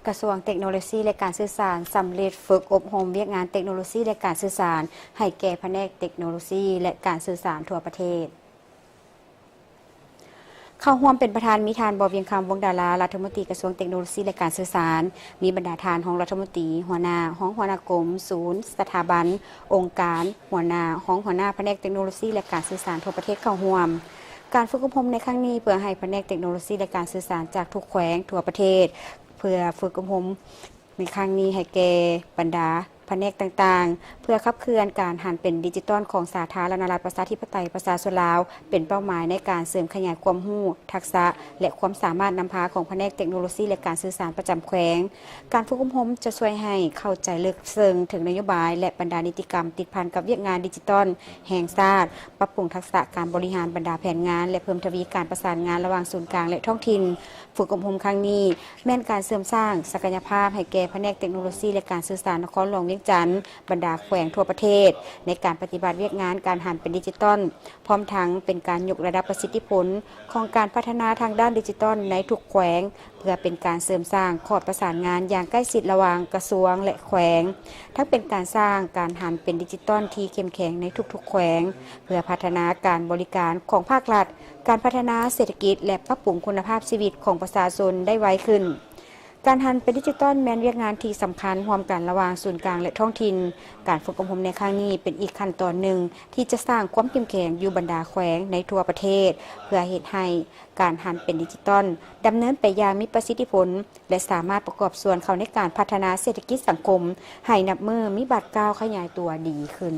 ກະຊວງເຕັກໂນໂລຊີ ແລະ ການສື່ສານ ສຳເລັດຝຶກອົບຮົມວຽກງານເຕັກໂນໂລຊີ ແລະ ການສື່ສານ ໃຫ້ແກ່ພະແນກເຕັກໂນໂລຊີ ແລະ ການສື່ສານທົ່ວປະເທດ. ເຂົ້າຮ່ວມເປັນປະທານມີທ່ານ ບໍ່ວຽງຄຳ ວົງດາລາ ລັດຖະມົນຕີກະຊວງເຕັກໂນໂລຊີ ແລະ ການສື່ສານ, ມີບັນດາທ່ານຮອງລັດຖະມົນຕີ, ຫົວໜ້າ, ຮອງຫົວໜ້າກົມ, ສູນ, ສະຖາບັນ, ອົງການ, ຫົວໜ້າ, ຮອງຫົວໜ້າພະແນກເຕັກໂນໂລຊີ ແລະ ການສື່ສານທົ່ວປະເທດເຂົ້າຮ່ວມ. ການຝຶກອົບຮົມໃນຄັ້ງນີ້ ເພື່ອໃຫ້ພະແນກເຕັກໂນໂລຊີ ແລະ ການສື່ສານຈາກທຸກແຂວງທົ່ວປະເທດ ເພື່ອຝຶກອົບຮົມໃນຄັ້ງນີ້ໃຫ້ແກ່ບັນດາພະແນກຕ່າງໆ ເພື່ອຂັບເຄື່ອນການຫັນເປັນດິຈິຕອນຂອງສາທາລະນະລັດ ປະຊາທິປະໄຕ ປະຊາຊົນລາວ ເປັນເປົ້າໝາຍໃນການເສີມຂະຫຍາຍຄວາມຮູ້, ທັກສະ ແລະ ຄວາມສາມາດນຳພາຂອງພະແນກເຕັກໂນໂລຊີ ແລະ ການສື່ສານປະຈຳແຂວງ. ການຝຶກອົບຮົມຈະຊ່ວຍໃຫ້ເຂົ້າໃຈເລິກເຊິ່ງເຖິງນະໂຍບາຍ ແລະ ບັນດານິຕິກຳຕິດພັນກັບວຽກງານດິຈິຕອນແຫ່ງຊາດ, ປັບປຸງທັກສະການບໍລິຫານບັນດາແຜນງານ ແລະ ເພີ່ມທະວີການປະສານງານລະຫວ່າງສູນກາງ ແລະ ທ້ອງຖິ່ນ. ຝຶກອົບຮົມຄັ້ງນີ້ແມ່ນການເສີມສ້າງສັກກະຍະພາບໃຫ້ແກ່ພະແນກເຕັກໂນໂລຊີ ແລະ ການສື່ສານນະຄອນຫຼວງວຽງຈັນ, ບັນດາແຂວງທົ່ວປະເທດ ໃນການປະຕິບັດວຽກງານການຫັນເປັນດິຈິຕອນ, ພ້ອມທັງເປັນການຍົກລະດັບປະສິດທິຜົນຂອງການພັດທະນາທາງດ້ານດິຈິຕອນໃນທຸກແຂວງ, ເພື່ອເປັນການເສີມສ້າງຂອດປະສານງານຢ່າງໃກ້ຊິດລະຫວ່າງກະຊວງ ແລະ ແຂວງ, ທັງເປັນການສ້າງການຫັນເປັນດິຈິຕອນທີ່ເຂັ້ມແຂງໃນທຸກໆແຂວງ, ເພື່ອພັດທະນາການບໍລິການຂອງພາກລັດ, ການພັດທະນາເສດຖະກິດ ແລະ ປັບປຸງຄຸນນະພາບຊີວິດຂອງປະຊາຊົນໄດ້ໄວຂຶ້ນ. ການຫັນເປັນດິຈິຕອນແມ່ນວຽກງານທີ່ສຳຄັນຮ່ວມກັນລະຫວ່າງສູນກາງ ແລະ ທ້ອງຖິ່ນ. ການຝຶກອົບຮົມໃນຄັ້ງນີ້ເປັນອີກຂັ້ນຕອນໜຶ່ງທີ່ຈະສ້າງຄວາມເຂັ້ມແຂງຢູ່ບັນດາແຂວງໃນທົ່ວປະເທດ, ເພື່ອເຮັດໃຫ້ການຫັນເປັນດິຈິຕອນດຳເນີນໄປຢ່າງມີປະສິດທິຜົນ ແລະ ສາມາດປະກອບສ່ວນເຂົ້າໃນການພັດທະນາເສດຖະກິດສັງຄົມ ໃຫ້ນັບມື້ມີບາດກ້າວຂະຫຍາຍຕົວດີຂຶ້ນ.